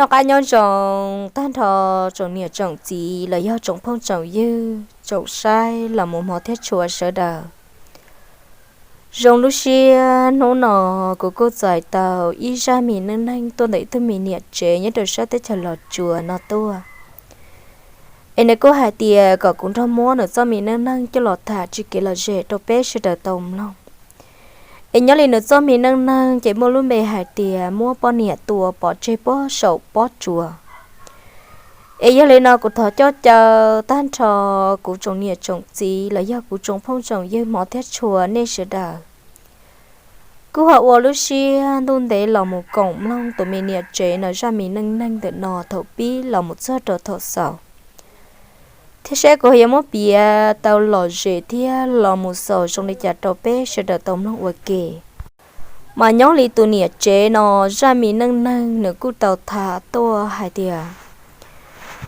Qab nyob zoo tag nrho tsoom niam tsoom txiv los yog tsoom phooj tsoom ywg tsoom saib los mus hmov thiab tshua sawv daws. Zoo lub siab hnub no kuv kuj txais tau ib zaj me neej neeg tuaj ntawm ib tug me niam tsev nyob rau sab teb chaws Los Tsuas no tuaj. Es nws kuj hais tias kom kuv nrog muab nws txoj me neej neeg coj los tham tsis kev lom zem rau peb sawv daws tau mloog. Es nyob li nws txoj me neej neeg ces muaj lub npe hais tias muab poj niam tua pov tseg puag saum pob tsuas. Es yog li no kuv thov coj caw tag nrho kuv tsoom niam tsoom txiv los yog kuv tsoom phooj tsoom ywg hmov thiab tshua nej sawv daws, kuj ho ua lub siab ntuj ntev los mus koom mloog tus me niam tsev no zaj me neej neeg ntawm no thaum pib los mus txog rau thaum xaus, thiab saib kuv ho yuav muab piav tau lom zem thiab los mus xaus zoo li cas rau peb sawv daws tau mloog ua ke. Mas nyob li tus niam tsev no zaj me neej neeg nws kuj tau tham tuaj hais tias,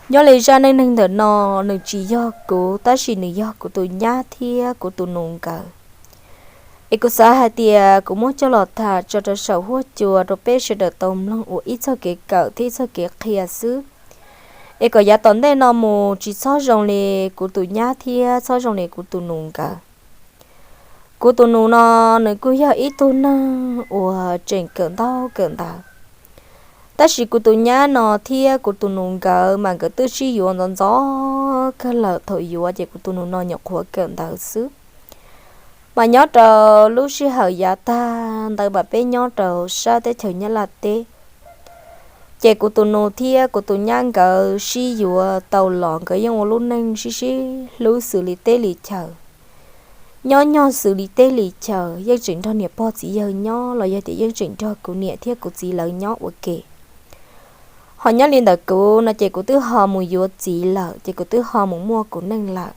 nyob li zaj neej neeg ntawm no nws tsis yog kuv tab sis nws yog kuv tus nyab thiab kuv tus nus nkawd. Es kuv xav hais tias kuv muab coj los tham tso rau saum huab cua rau peb sawv daws tau mloog ua ib txoj kev kawm thiab ib txoj kev qhia xwb. Es kom yav tom ntej no mus tsis txhob zoo li kuv tus nyab thiab txhob zoo li kuv tus nus nkawd. Kuv tus nus no nws kuj yog ib tug neeg uas tseem kawm ntaub kawm ntawv, tab sis kuv tus nyab no thiab kuv tus nus nkawd mas nkawd twb sib yuav ntxov ntxov kawg lawm. Thaum yuav ces kuv tus nus no nyuam qhuav kawm ntawv xwb. Mas nyob rau lub sij hawm yav tag ntawd mas peb nyob rau sab teb chaws Nyab Laj teb, ces kuv tus nus thiab kuv tus nyab nkawd sib yuav tau los nkawd yeej ua lub neej sib sib hlub xws li teb li chaws, nyob nyog xws li teb li chaws, yeej tseem nrog niam pog txiv yawg nyob los yog tias yeej tseem nrog kuv niam thiab kuv txiv lawv nyob ua ke. Ho nyob li ntawm kuv no ces kuv twb ho mus yuav txiv lawm ces kuv twb ho mus muaj kuv neej lawm.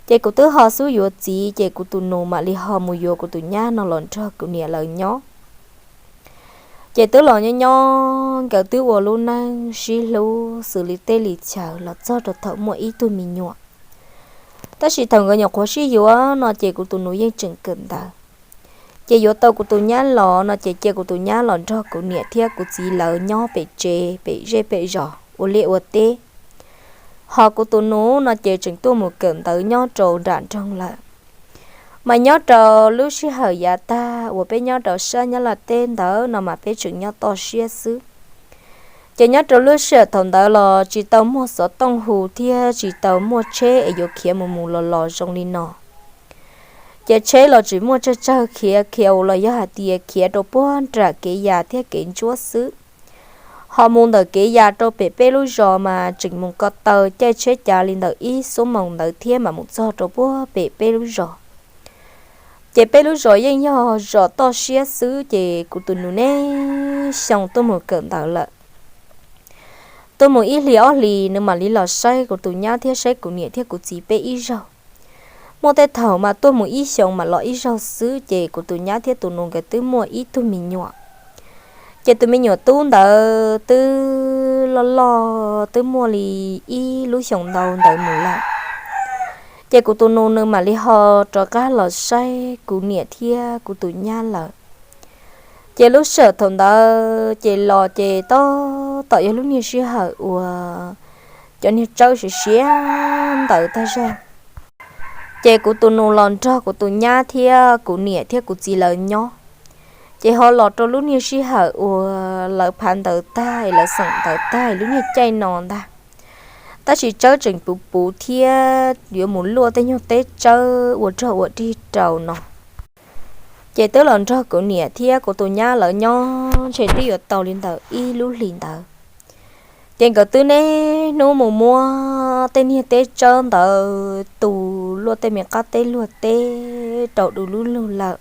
Ces kuv twb ho xub yuav txiv ces kuv tus nus mam li ho mus yuav kuv tus nyab no los nrog kuv niam lawv nyob. Ces twb los nyob nyob nkawd twb ua lub neej sib hlub xws li teb li chaws los txog rau thaum muaj ib tug me nyuam. Tab sis thaum nkawd nyuam qhuav sib yuav no ces kuv tus nus yeej tseem kawm ntawv. Ces yuav tau kuv tus nyab los no ces cia kuv tus nyab los nrog kuv niam thiab kuv txiv lawv nyob pem tsev pem zej pem zos ua liaj ua teb. Ho kuv tus nus no ces tseem tuaj mus kawm ntawv nyob rau nram nroog lawm. Mas nyob rau lub sij hawm yav tag uas peb nyob rau sab Nyab Laj teb ntawd no mas peb tseem nyob toj siab xwb. Ces nyob rau lub sij hawm thaum ntawd los tsis tau muaj xov tooj hu thiab tsis tau muaj tsheb es yuav khiav mus mus los los zoo li no. Ces tsheb los tsis muaj tsawg tsawg, khiav khiav los yog hais tias khiav rau puag nram kev yas thiab kev ntsuab xwb. Ho mus ntawm kev yas rau pem peb lub zos mas tseem mus ko taw caij tsheb cav li ntawm ib xuab moos ntawd thiab mam mus txog rau puag pem peb lub zos. Ces peb lub zos yeej yog zos toj siab xwb ces kuv tus nus niaj xyoo tuaj mus kawm ntawv lawm. Tuaj mus ib hlis ob hlis nws mam li los saib kuv tus nyab thiab saib kuv niam thiab kuv txiv peb ib zaug. Muaj tej thaum mas tuaj mus ib xyoos mam los ib zaug xwb ces kuv tus nyab thiab tus nus nkawd twb muaj ib tug me nyuam. Ces tus me nyuam tub ntawd twb loj loj twb muaj li ib lub xyoos ntau ntawd mus lawm. Ces kuv tus nus nws mam li ho rov qab los saib kuv niam thiab kuv tus nyab lawm. Ces lub sij hawm thaum ntawd ces los ces tab tom yog lub niag sij hawm uas cov niag tsawb siav siav ntawd tag zog. Ces kuv tus nus los nrog kuv tus nyab thiab kuv niam thiab kuv txiv lawv nyob. Ces ho los rau lub niag sij hawm uas lawv phav ntawv tag es lawv xeem ntawv tag es lub niag caij no ntag. Tab sis tsawb tseem puv puv thiab yuav mus luaj tej nyuag teb tsawb ua rog ua dig rau no. Ces twb los nrog kuv niam thiab kuv tus nyab lawv nyob ntshe twb yuav tau li ntawm ib lub hlis ntawd. Ces nkawd twb niaj hnub mus muab tej niag teb tsawb ntawd tu luaj tej me qab teb luag teb rau du lub lug lawm.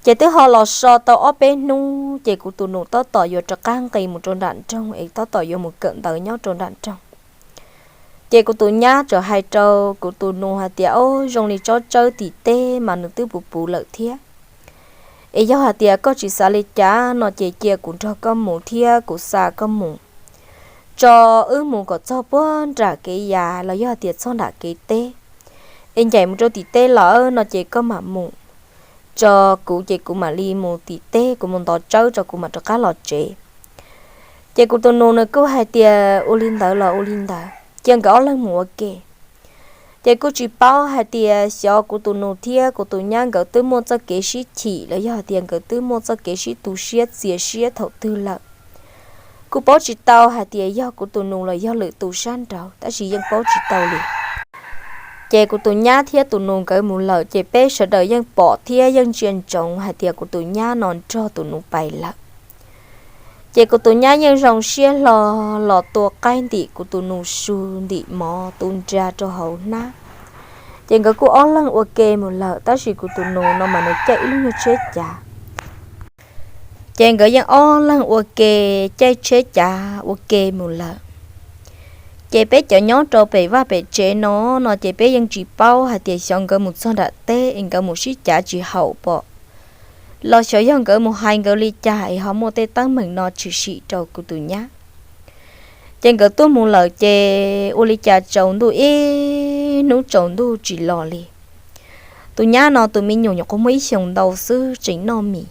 Ces twb ho los so tau ob peb hnub ces kuv tus nus tab tom yuav rov qab nqis mus rau nram nroog es tab tom yuav mus kawm ntawv nyob rau nram nroog. Ces kuv tus nyab txawm hais rau kuv tus nus hais tias, Au, zoo li tsob tsawb tim teb mas nws twb puv puv lawm thiab. Es yog hais tias koj tsis xav li cas no ces cia kuv nrog koj mus thiab kuv xa koj mus, tso wb mus kom txog puag nram kev yas los yog tias txog nram kev teb. Es ncaim mus rau tim teb lawm no ces koj mam mus, tso kuv ces kuv mam li mus tim teb, kuv mus ntov tsawb tso kuv mam rov qab los tsev. Ces kuv tus nus nws kuj hais tias ua li ntawd los ua li ntawd, cia nkawd ob leeg mus ua ke. Ces kuj tsis paub hais tias xyov kuv tus nus thiab kuv tus nyab nkawd twb muaj txoj kev sib chim los yog tias nkawd twb muaj txoj kev sib tu siab txias siab thaum twg lawm. Kuj paub tsis tau hais tias yog kuv tus nus los yog lwm tus sab nraud, tab sis yeej paub tsis tau li. Ces kuv tus nyab thiab tus nus nkawd mus lawm, ces peb sawv daws yeej pom thiab yeej ntsia ntsoov hais tias kuv tus nyab no nrog tus nus pais lawm. Ces kuv tus nyab yeej zoo siab hlo los tua qaib ntim kuv tus nus su ntim mov tu nra rau hauv hnab. Ces nkawd kuj ob leeg ua ke mus lawm, tab sis kuv tus nus no mas nws caij ib lub nyuag tsheb cav. Ces nkawd yeej ob leeg ua ke caij tsheb cav ua ke mus lawm. Ces peb cov nyob rau pem vaj pem tsev no, no ces peb yeej tsis paub hais tias xyov nkawd mus txog nram teb es nkawd mus sib cav tsis haum pom, los xyov yog nkawd mus hais nkawd li cas es ho muaj tej teeb meem no tshwm sim rau kuv tus nyab. Ces nkawd tuaj mus lawm ces ua li cas tsaus ntuj ib hnub tsaus ntuj tsis los li. Tus nyab no tus me nyuam nyuam qhuav muaj ib xyoos ntau xwb tseem noj mis.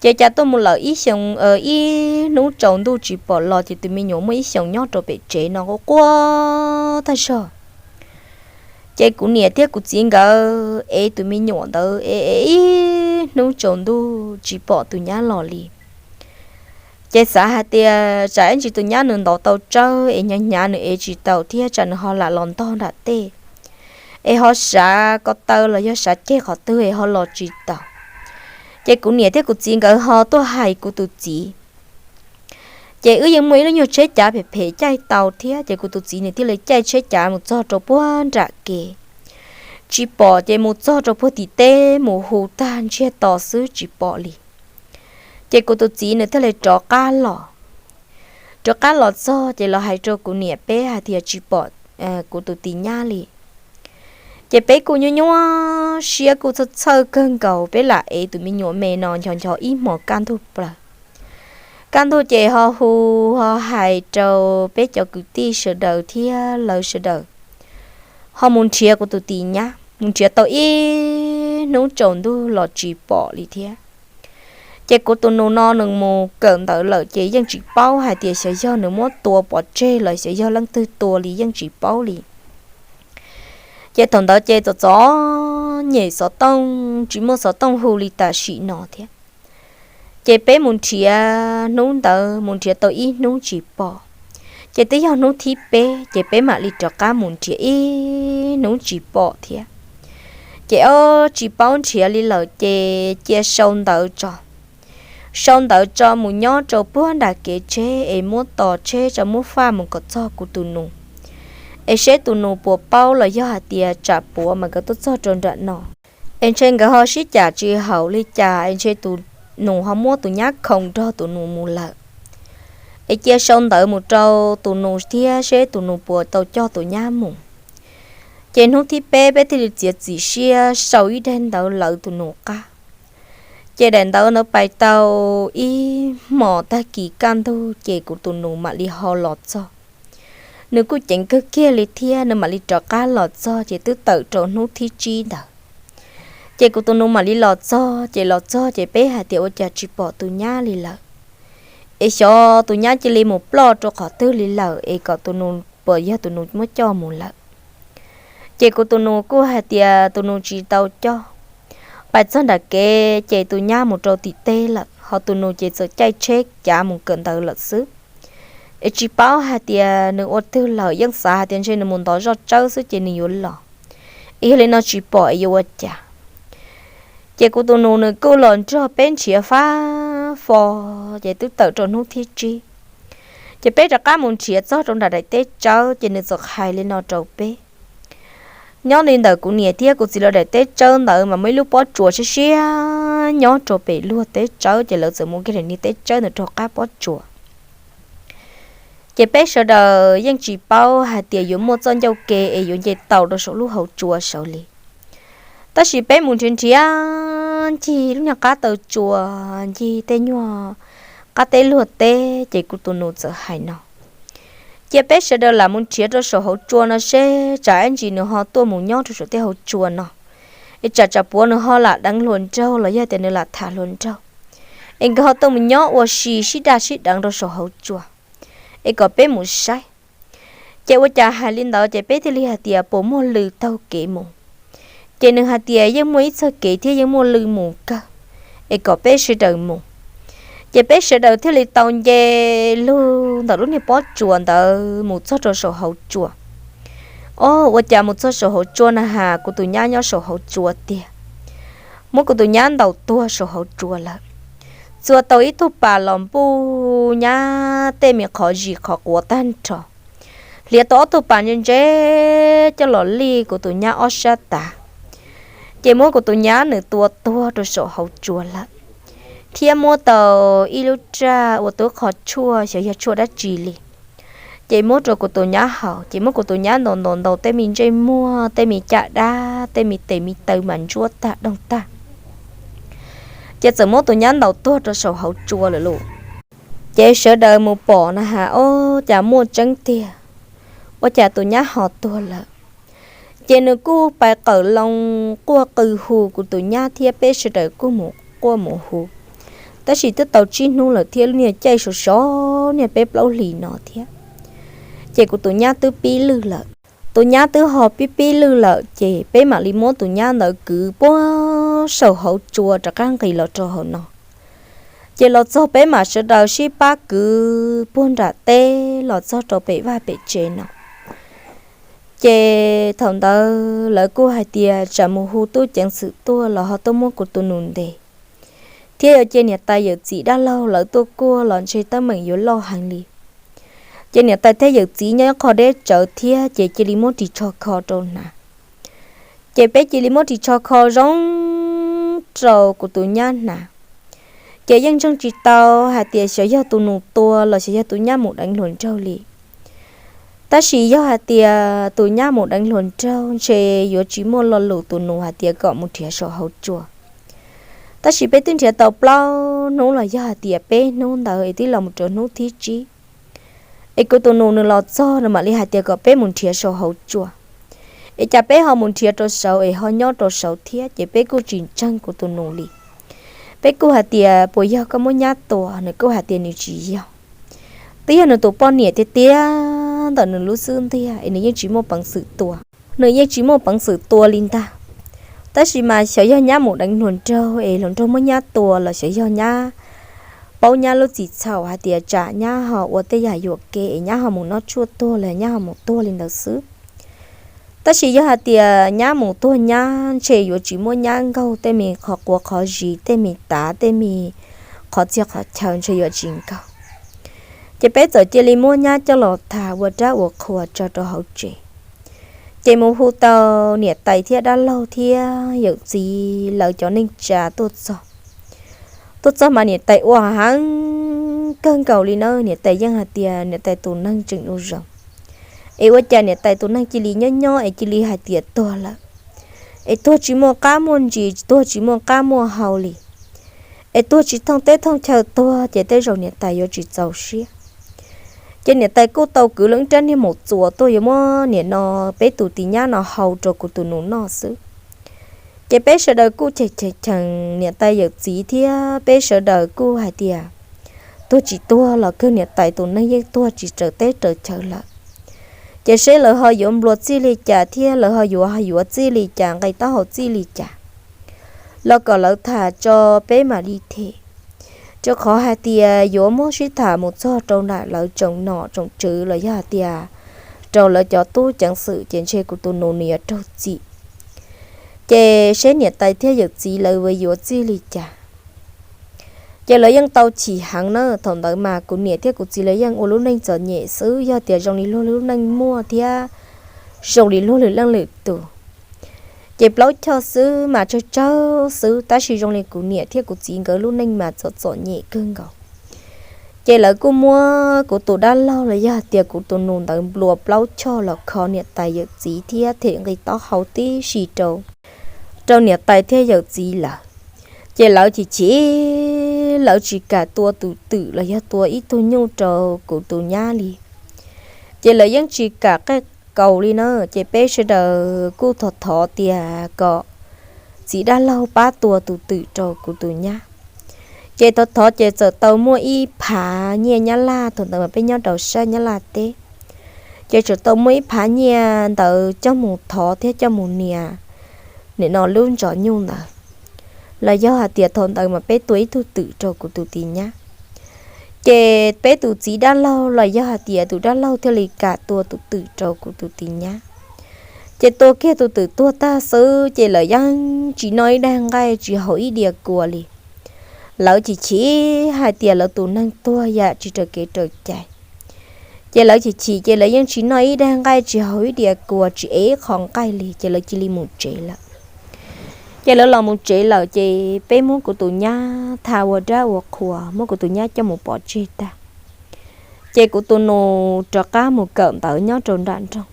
Ces cas tuaj mus lawm ib xyoos, ib hnub tsaus ntuj tsis pom los, ces tus me nyuam muaj ib xyoos nyob rau pem tsev no quaj quaj tag zog. Ces kuv niam thiab kuv txiv nkawd ev tus me nyuam ntawd es ib hnub tsaus ntuj tsis pom tus nyab los li. Ces xav hais tias tsam ib ntsis tus nyab nws ntov tau tsawb es hnyav hnyav nws ev tsis tau thiab tsam nws ho lam los ntog nram tej, es ho sav ko taw los yog sav ceg qhov twg es ho los tsis tau. Ces kuv niam thiab kuv txiv nkawd ho tuaj hais kuv tus txiv. Ces wb yeej muaj ib lub nyuag tsheb cav phem phem caij tau thiab, ces kuv tus txiv nws thiaj li caij tsheb cav mus txog rau puag nram kev, tsis pom, ces mus txog rau puag tim teb mus hu tag ntsiag to xwb tsis pom li. Ces kuv tus txiv nws thiaj li rov qab los. Rov qab los txog ces los hais rau kuv niam peb hais tias tsis pom kuv tus txiv nyab li. Ces peb kuj nyuaj nyuaj siab kuj txhawj txhawj kawg nkaus, peb lam ev tus me nyuam me no ncho ncho ib hmos kaj ntug plaws. Kaj ntug ces ho hu, ho hais rau peb cov kwv tij sawv daws thiab lawv sawv daws ho mus nrhiav kuv tus txiv nyab, mus nrhiav tau ib hnub tsaus ntuj los tsis pom li thiab. Ces kuv tus nus no nws mus kawm ntawv lawm ces yeej tsis paub hais tias xyov yog nws muab tua pov tseg los xyov yog leej twg tua li yeej tsis paub li. Ces thaum ntawd ces txom txom nyem xov tooj tsis muaj xov tooj hu li tam sim no thiab. Ces peb mus nrhiav hnub ntawd mus nrhiav tau ib hnub tsis pom, ces twb yog hnub thib peb ces peb mam li rov qab mus nrhiav ib hnub tsis pom thiab. Ces ob tsis paub nrhiav li lawm ces cia sau ntawv tso. Sau ntawv tso mus nyob rau puag nram kev tsheb es muab tos tsheb tso muab faj mus kom txog kuv tus nus, es seb tus nus puas paub los yog hais tias tsam puav mas nkawd tuaj txog rau nram no es ntshe nkawd ho sib cam tsis haum li cas es ntshe tus nus ho muab tus nyab khoom nrog tus nus mus lawm. Es cia sau ntawv mus rau tus nus thiab seb tus nus puas tau coj tus nyab mus. Ces hnub thib peb peb thiaj li txiav txim siab sau ib daim ntawv lawv tus nus qab. Ces daim ntawv ntawd pais tau ib hmos tag kis kaj ntug ces kuv tus nus mam li ho los txog. Nws kuj ceev kawg kiag li thiab nws mam li rov qab los txog ces twb tawm rau hnub thib tsib ntawd. Ces kuv tus nus mam li los txog, ces los txog ces peb hais tias ua cas tsis pom tus nyab li lawm, es xyov tus nyab cia li mus ploj rau qhov twg li lawm es kom tus nus puas yog tus nus muab coj mus lawm. Ces kuv tus nus kuj hais tias tus nus tsis tau coj. Pais txog nram kev ces tus nyab mus rau tim teb lawm, ho tus nus ces txawm caij tsheb cav mus kawm ntawv lawm xwb. Es tsis paub hais tias nws ua twg lawm, yeej xav hais tias ntshe nws mus ntov zoj tsawb xwb ces nws yuav los, es yog li no tsis pom es yuav ua cas. Ces kuv tus nus nws kuj los nrog peb nrhiav fab fo, ces twb tawm rau hnub thib tsib. Ces peb rov qab mus nrhiav txog rau nram daim teb tsawb ces nws txawm hais li no rau peb. Nyob li ntawm kuv niam thiab kuv txiv lawv daim teb tsawb ntawd mas muaj ib lub pob tsuas siab siab nyob rau pem luag teb tsawb, ces lawv txawm mus kiag daim niag teb tsawb ntawd rau qab pob tsuas. Ces peb sawv daws yeej tsis paub hais tias yuav muaj txoj ncauj ke es yuav nce tau rau saum lub hauv tsua saud li. Tab sis peb mus nrhiav nrhiav ncig lub nyuag qab taw tsua, ncig tej nyuag qab teb luag teb, ces kuv tus nus txawm hais no, cia peb sawv daws lam mus nrhiav rau saum hauv tsua no seb tsam ib ntsis nws ho tuaj mus nyob rau saum tej hauv tsua no, es tsam tsam puav nws ho lam deev hluas nraug los yog tias nws lam tham hluas nraug, es nkawd ho tuaj mus nyob ua si sib daj sib deev rau saum hauv tsua, es kom peb mus saib. Ces ua cas hais li ntawd ces peb thiaj li hais tias puas muaj lw taug kev mus. Ces nws hais tias yeej muaj ib txoj kev thiab yeej muaj lw mus kawg, es kom peb sawv daws mus. Ces peb sawv daws thiaj li tau nce lug ntawm lub niag pob tsuas ntawd mus txog rau saum hauv tsua. Ob, ua cas mus txog saum hauv tsua na has kuv tus nyab nyob saum hauv tsua tiag. Muab kuv tus nyab ntaus tuag saum hauv tsua lawm. Txua tau ib tug pas los npuj nyab tej me qhov zis qhov quav tag nrho. Hliav tau ob tug pas ntse ntse coj los lij kuv tus nyab ob sab tav. Ces muab kuv tus nyab nws tua tuag rau saum hauv tsua lawm, thiab muab tau ib lub raj ua tub qho tshuaj xyov yog tshuaj dab tsi li. Ces muab rau kuv tus nyab haus, ces muab kuv tus nyab ntaus ntaus ntaus tej me ntsej muag, tej me caj dab, tej me tes me taw mas ntsuab tag doog tag. Ces txawm muab tus nyab ntaus tuag rau saum hauv tsua lawm lauj. Ces sawv daws mus pom na has, ob, cas muaj tseeb tiag, ua cas tus nyab ho tuag lawm. Ces nws kuj pais qawm loo quaj qw hu kuv tus nyab thiab peb sawv daws kuj mus quaj mus hu. Tab sis twb tau tsib hnub lawm thiab lub niag caij sov sov niag peb plaub hlis no thiab. Ces kuv tus nyab twb pib lwj lawm. Tus nyab twb ho pib pib lwj lawm ces peb mam li muab tus nyab ntawd kwv puag saum hauv tsua rov qab nqis los rau hauv no. Ces los txog peb mam sawv daws sib pab kwv puag nram teb los txog rau pem vaj pem tsev no. Ces thaum ntawd lawv kuj hais tias tsam mus hu tub ceev xwm tuaj los ho tuaj muab kuv tus nus ntes, thiab yuav cia niam tais yawm txiv dab laug lawv tuaj kuaj los ntshe teeb meem yuav loj heev li. Ces niam tais thiab yawm txiv nyob ib qho deb tsawv thiab ces cia li muab ris tsho kho rau hnav. Ces peb cia li muab ris tsho kho zoo rau kuv tus nyab hnav. Ces yeej ntseeg tsis tau hais tias xyov yog tus nus tua los xyov yog tus nyab mus deev hluas nraug li. Tab sis yog hais tias tus nyab mus deev hluas nraug ntshe yuav tsis muaj lo lus tus nus hais tias kom mus nrhiav saum hauv tsua. Tab sis peb twb nrhiav tau plaub hnub los yog hais tias peb hnub ntawd es twb los mus rau hnub thib tsib, es kuv tus nus nws los txog nws mam li hais tias kom peb mus nrhiav saum hauv tsua. Es cas peb ho mus nrhiav rau saud es ho nyob rau saud thiab, ces peb kuj tsis ntseeg kuv tus nus li. Peb kuj hais tias puas yog koj muab nyab tua, nws kuj hais tias nws tsis yog. Twb yog nws tus poj niam tiag tiag ntawm nws lub xub ntiag es nws yeej tsis muaj peev xwm tua. Nws yeej tsis muaj peev xwm tua li ntag. Tab sis mas xyov yog nyab mus deev hluas nraug es hluas nraug muab nyab tua los xyov yog nyab paub nyab lub txim txhaum hais tias tsam nyab ho ua tej yam yuam kev es nyab ho mus noj tshuaj tuag los nyab ho mus tuag li ntawd xwb. Tab sis yog hais tias nyab mus tuag nyab ntshe yuav tsis muaj nyab nkaug tej me qhov quav qhov zis, tej me tav, tej me qhov txhia qhov chaw ntshe yuav tsis nkaug. Ces peb txawm cia li muab nyab coj los tham ua dab ua qhua tso rau hauv tsev. Ces mus hu tau niam tais thiab dab laug thiab yawm txiv lawv cov neej tsa tuaj txog. Tuaj txog mas niam tais ua heev kawg nkaus li na, niam tais yeej hais tias niam tais tus neeg tseem ua zoo. Es ua cas niam tais tus neeg cia li nyob nyob es cia li hais tias tuag lawm, es tuag tsis muaj qab muaj ntsis, tuag tsis muaj qab muaj hau li, es tuag tsis thooj teb thooj chaw tuag ces tej zaum niam tais yuav tsis txaus siab. Ces niam tais kuj tau kwv loo ib rab niag maum txuas tuaj yuav muab niam no, peb tus tis nyab no hau rau kuv tus nus noj xwb. Ces peb sawv daws kuj cheem cheem cheem niam tais yawm txiv thiab peb sawv daws kuj hais tias tuag tsis tuag los kawg niam tais tus neeg yeej tuag tsis raws teb raws chaw lawm. Ces seb lawv ho yuav nplua txij li cas thiab lawv ho yuav ho yuav txij li cas, nqi taub hau txij li cas, los kom lawv tham tso peb mam li them. Rau qhov hais tias yuav muab sib tham mus txog rau nram lawv tsoom nom tsoom tswv los yog hais tias rau lawv cov tub ceev xwm ces ntshe kuv tus nus nws yuav raug txim. Ces seb niam tais thiab yawm txiv lawv yuav yuav txij li cas. Ces lawv yeej tau chim heev na, thaum ntawd mas kuv niam thiab kuv txiv lawv yeej ua lub neej txom nyem xwb, yog tias zoo li luag lub neej muaj thiab zoo li luag lwm leej lwm tus. Ces plaub choj xwb mas tsawg tsawg xwb, tab sis zoo li kuv niam thiab kuv txiv nkawd lub neej mas txom txom nyem kawg nkaus. Ces lawv kuj muab kuv tus dab laug los yog tias kuv tus nus ntawd nplua plaub choj los kho niam tais yawm txiv thiab them nqi taub hau tib si rau, rau niam tais thiab yawm txiv lawv. Ces lawv chim chim, lawv tsis kam tua tus twm los yog tua ib tug nyuj rau kuv tus nyab li. Ces lawv yeej tsis kam qej kaus li na, ces peb sawv daws kuj thov thov tias kom txiv dab laug pab tua tus twm rau kuv tus nyab. Ces thov thov ces txawm tau muaj ib phav nyiaj Nyab Laj, thaum ntawd mas peb nyob rau sab Nyab Laj teb. Ces txawm tau muaj ib phav nyiaj ntawd coj mus thov thiab coj mus nias nim no lub ntsos nyuj ntawd, los yog hais tias thaum ntawd mas peb tua ib tug twm rau kuv tus tij nyab. Ces peb tus txiv dab laug los yog hais tias tus dab laug thiaj li kam tua tus twm rau kuv tus tij nyab. Ces tua kiag tus twm tuag tag xwb ces lawv yeej tsis noj ib daig nqaij tsis haus ib diav kua li. Lawv chim chim hais tias lawv tus neeg tuag yam tsis raws kev raws cai. Ces lawv chim chim ces lawv yeej tsis noj ib daig nqaij tsis haus ib diav kua tsis ev ib qho nqaij li ces lawv cia li mus tsev lawm. Ces lawv los mus tsev lawm ces peb muab kuv tus nyab tha ua dab ua qhua muab kuv tus nyab coj mus pov tseg tag. Ces kuv tus nus rov qab mus kawm ntawv nyob rau nram nroog.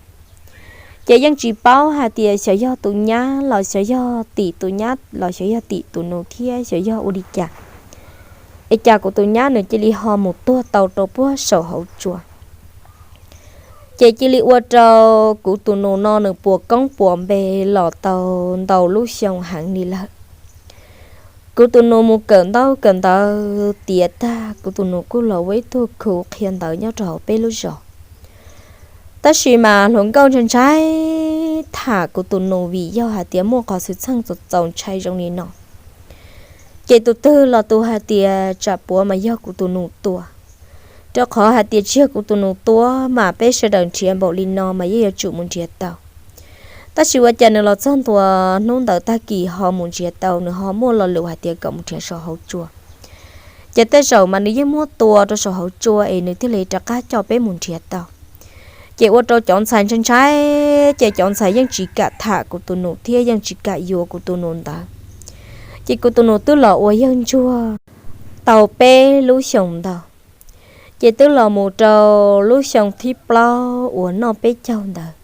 Ces yeej tsis paub hais tias xyov yog tus nyab los xyov yog tim tus nyab los xyov yog tim tus nus thiab xyov yog ua li cas, es cas kuv tus nyab nws cia li ho mus tuag tau rau puag saum hauv tsua. Ces cia li ua rau kuv tus nus no nws puas koob puas npe los tau ntau lub xyoo heev li lawm. Kuv tus nus mus kawm ntaub kawm ntawv tiav tag kuv tus nus kuj los ua ib tug khu qhia ntawv nyob rau hauv peb lub zos. Tab sis mas hluas nkauj ntshai ntshai tham kuv tus nus vim yog hais tias muaj qhov xwm txheej txaus txaus ntshai zoo li no. Ces tus twg los tus hais tias tsam puav mas yog kuv tus nus tua, rau qhov hais tias tsis yog kuv tus nus tua mas peb sawv daws nrhiav npaum li no mas yeej yuav tsum mus nrhiav tau. Tab sis ua cas nws los txog ntua hnub ntawd tag kis ho mus nrhiav tau, nws ho muaj lo lus hais tias kom mus nrhiav saum hauv tsua. Ces tej zaum mas nws yeej muab tua rau saum hauv tsua es nws thiaj li rov qab coj peb mus nrhiav tau. Ces ua rau cov ntxhais ntshai ntshai, ces cov ntxhais yeej tsis kam tham kuv tus nus thiab yeej tsis kam yuav kuv tus nus ntawd. Ces kuv tus nus twb los ua yawg ntsuag tau peb lub xyoos ntau, ces twb los mus rau lub xyoo thib plaub uas noj peb caug ntawd.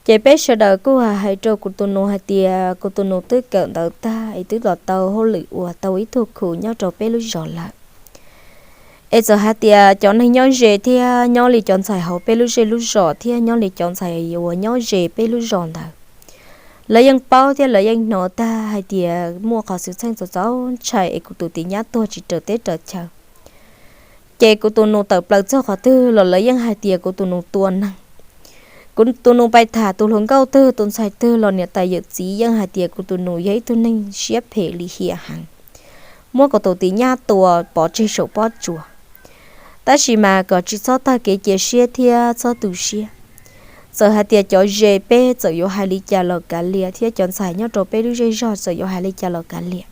Ces peb sawv daws kuj hais rau kuv tus nus hais tias kuv tus nus twb kawm ntawv tag es twb los tau hauj lwm uas tau ib tug khu nyob rau peb lub zos lawm. Es txawm hais tias cov neeg nyob ze thiab nyob li cov ntxhais hauv peb lub zej lub zos thiab nyob li cov ntxhais uas nyob ze peb lub zos ntawd, lawv yeej paub thiab lawv yeej hnov tag hais tias muaj qhov xwm txheej txaus txaus ntshai es kuv tus tij nyab tuag tsis raws teb raws chaw. Ces kuv tus nus tawm plaws txog qhov twg los lawv yeej hais tias kuv tus nus tua neeg. Kuv tus nus pais tham tus hluas nkauj twg tus ntxhais twg los niam tais yawm txiv yeej hais tias kuv tus nus yog ib tug neeg siab phem lim hiam heev, muab kuv tus tij nyab tua pov tseg saum pob tsuas. Tab sis mas kom tsis txhob tag kev cia siab thiab txhob tu siab. Txawm hais tias cov ze peb txawm yuav hais li cas los kav liam thiab cov ntxhais nyob rau peb lub zej zog txawm yuav hais li cas los kav liam,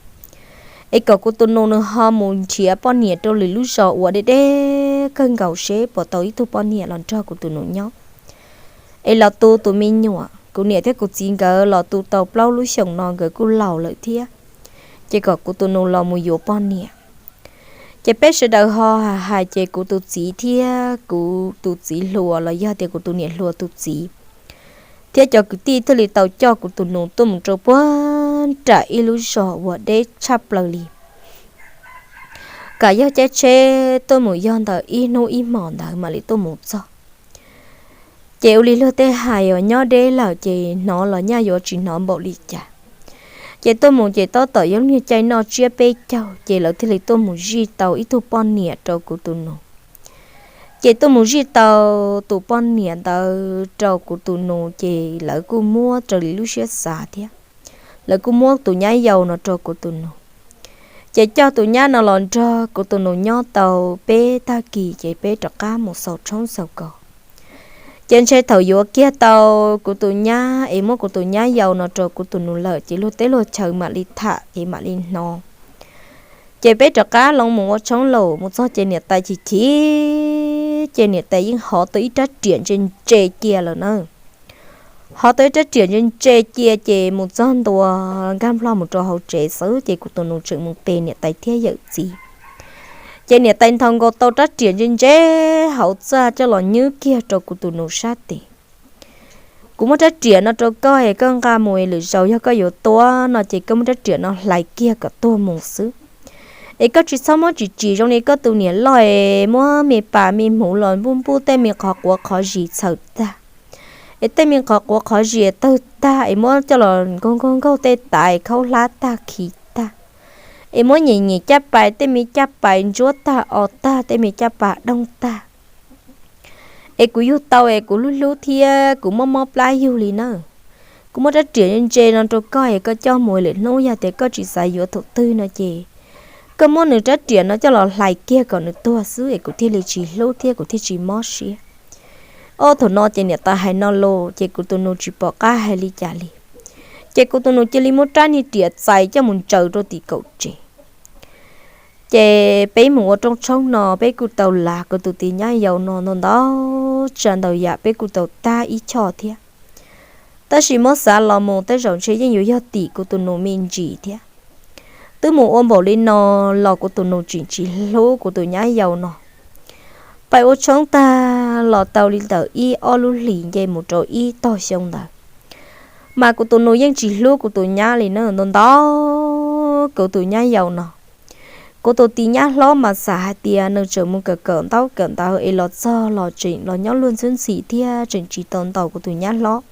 es kom kuv tus nus nws ho mus nrhiav poj niam rau lwm lub zos uas deb deb kawg nkaus seb puas tau ib tug poj niam los nrog kuv tus nus nyob, es los tu tus me nyuam. Kuv niam thiab kuv txiv nkawd los tu tau plaub lub xyoos no nkawd kuj laus lawm thiab, ces kom kuv tus nus los mus yuav poj niam. Ces peb sawv daws ho hais ces kuv tus txiv thiab kuv tus txiv hluas los yog tias kuv tus niam hluas tus txiv thiab cov kwv tij thiaj li tau coj kuv tus nus tuaj mus rau puag nram ib lub zos uas deb tshaj plaws li. Kam yog caij tsheb tuaj mus yog ntawm ib hnub ib hmos ntawd mam li tuaj mus txog. Ces ua li luag tej hais uas nyob deb lawm ces hnov los nyaj yuav tsis hnov npaum li cas. Ces tuaj mus ces tab tom yog lub niag caij noj tsiab peb caug ces lawv thiaj li tuaj mus zij tau ib tug poj niam rau kuv tus nus. Ces tuaj mus zij tau tus poj niam ntawd rau kuv tus nus ces lawv kuj muab raws li lub siab xav thiab, lawv kuj muab tus nyab yau no rau kuv tus nus. Ces coj tus nyab no los nrog kuv tus nus nyob tau peb tag kis ces peb rov qab mus xaus tshoob xaus kos. Ces ntshe thaum yuav kiag tau kuv tus nyab es muab kuv tus nyab yau no rau kuv tus nus lawm ces luag teb luag chaw mam li tham ces mam li hnov. Ces peb rov qab los mus ua tshoob lawm mus txog ces niam tais chim chim, ces niam tais yeej hov tau ib rab riam ntse ntse cia lawm na. Hov tau ib rab riam ntse ntse cia ces mus txog ntua nkag nplho mus rau hauv tsev xwb ces kuv tus nus tseem mus pe niam tais thiab yawm txiv. Ces niam tais nthos nkaus tau rab riam ntse ntse hauv txaj coj los nywb kiag rau kuv tus nus sab tes. Kuv muab rab riam no rau koj es koj nqa mus es lwm zaus yog koj yuav tua no ces koj muab rab riam no hlais kiag kom tuag mus xwb. Es koj tsis txhob muab tsis tsim zoo li koj tus niam loj es muab me pas me hmuv los npuj npuj tej me qhov quav qhov zis txhaws tag, es tej me qhov quav qhov zis tawg tag es muab coj los nkaug nkaug nkaug tej tav es khaub hlab tag khi tag, es muab nyem nyem caj pas, tej me caj pas ntsuab tag o tag, tej me caj pas doog tag. Es kuv yug tau es kuv hlub hlub thiab kuv mob mob plab yug li na. Kuv muab rab riam ntse no rau koj es koj coj mus, lwm hnub yog tias koj tsis xav yuav thaum twg no ces koj muab nws rab riam no coj los hlais kiag kom nws tuag xwb es kuv thiaj li tsis hlub thiab kuv thiaj tsis mob siab. Ob thaum no ces niam tais hais no los ces kuv tus nus tsis pom qab hais li cas li. Ces kuv tus nus cia li muab rab niag riam txais coj mus ntsaws rau tim kaum tsev. Ces peb mus ua rooj tshoob no peb kuj tau lav kuv tus tis nyab yau no ntau ntau tsav ntau yam, peb kuj tau tag ib choj thiab. Tab sis muab xav los mus tej zaum ntshe yeej yuav yog tim kuv tus nus me ntsis thiab. Twb mus ua npaum li no los kuv tus nus tseem tsis hlub kuv tus nyab yau no. Pais ua tshoob tag los tau li ntawm ib ob lub hlis nce mus rau ib tog xyoo ntawd, mas kuv tus nus yeej tsis hlub kuv tus nyab li na, ntau ntau kuv tus nyab yau no. Kuv tus tis nyab hlob mas xav hais tias nws tseem mus kawm kawm ntaub kawm ntawv es los txog los tseem los nyob luag ntxhwb ntxhi thiab tseem tsis tau ntaus kuv tus nyab hlob.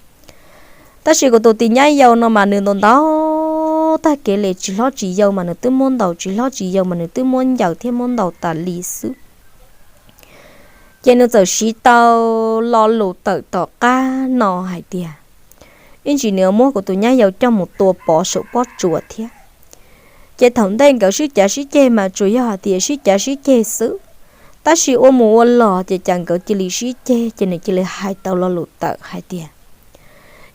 Tab sis kuv tus tis nyab yau no mas nws ntaus ntaus tag kev li, tsis hlob tsis yau mas nws twb muab ntaus, tsis hlob tsis yau mas nws twb muab ncaws thiab muab ntaus tas li xwb. Ces nws txawm siv tau lo lus tawm tom qab no hais tias ib ntsis nws muab kuv tus nyab yau coj mus tua pov saum pob tsuas thiab. Ces thaum ntej nkawd sib cav sib ceg mas tsuas yog hais tias sib cav sib ceg xwb, tab sis ua mus ua los ces cas nkawd cia li sib ceg, ces nws cia li hais tau lo lus tawm hais tias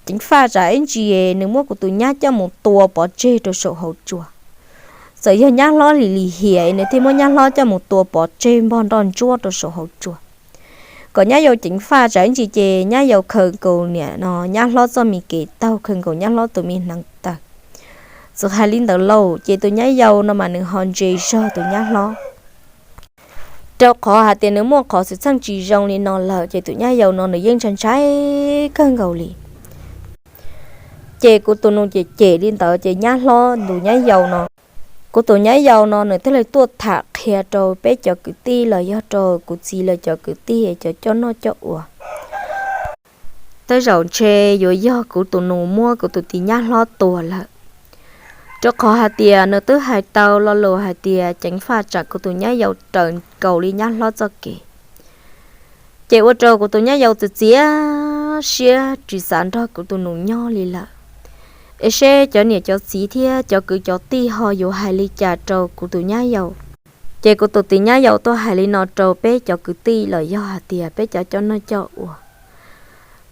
ceev faj tsam ib ntsis nws muab kuv tus nyab coj mus tua pov tseg rau saum hauv tsua. Txawm yog nyab hlob li lim hiam nws thiaj muab nyab hlob coj mus tua pov tseg npog nroj ntsuab rau saum hauv tsua, kom nyab yau ceev faj tsam ib ntsis ces nyab yau khaws nkaus niam no nyab hlob txoj me kev taug, khaws nkaus nyab hlob tus me hneev taw. Txawm hais li ntawd lauj ces tus nyab yau no mas nws ho ntse zog tus nyab hlob, rau qhov hais tias nws muaj qhov xwm txheej tsis zoo li no lawm ces tus nyab yau no nws yeej ntshai ntshai kawg nkaus li. Ces kuv tus nus cem cem li ntawd ces nyab hlob tus nyab yau no, kuv tus nyab yau no nws thiaj li tuaj tham qhia rau peb cov kwv tij los yog rau kuv txiv lawv cov kwv tij cov coj noj coj ua. Tej zaum ntshe yuav yog kuv tus nus muab kuv tus tis nyab hlob tua lawm, rau qhov hais tias nws twb hais tau lo lus hais tias ceev faj tsam kuv tus nyab yau raws nkaus li nyab hlob txoj kev. Ces ua rau kuv tus nyab yau txiav txiav siab tsis xav nrog kuv tus nus nyob li lawm. Es seb cov niam cov txiv thiab cov kwv cov tij ho yuav hais li cas rau kuv tus nyab yau. Ces kuv tus tis nyab yau tuaj hais li no rau peb cov kwv tij los yog hais tias peb cov coj noj coj ua.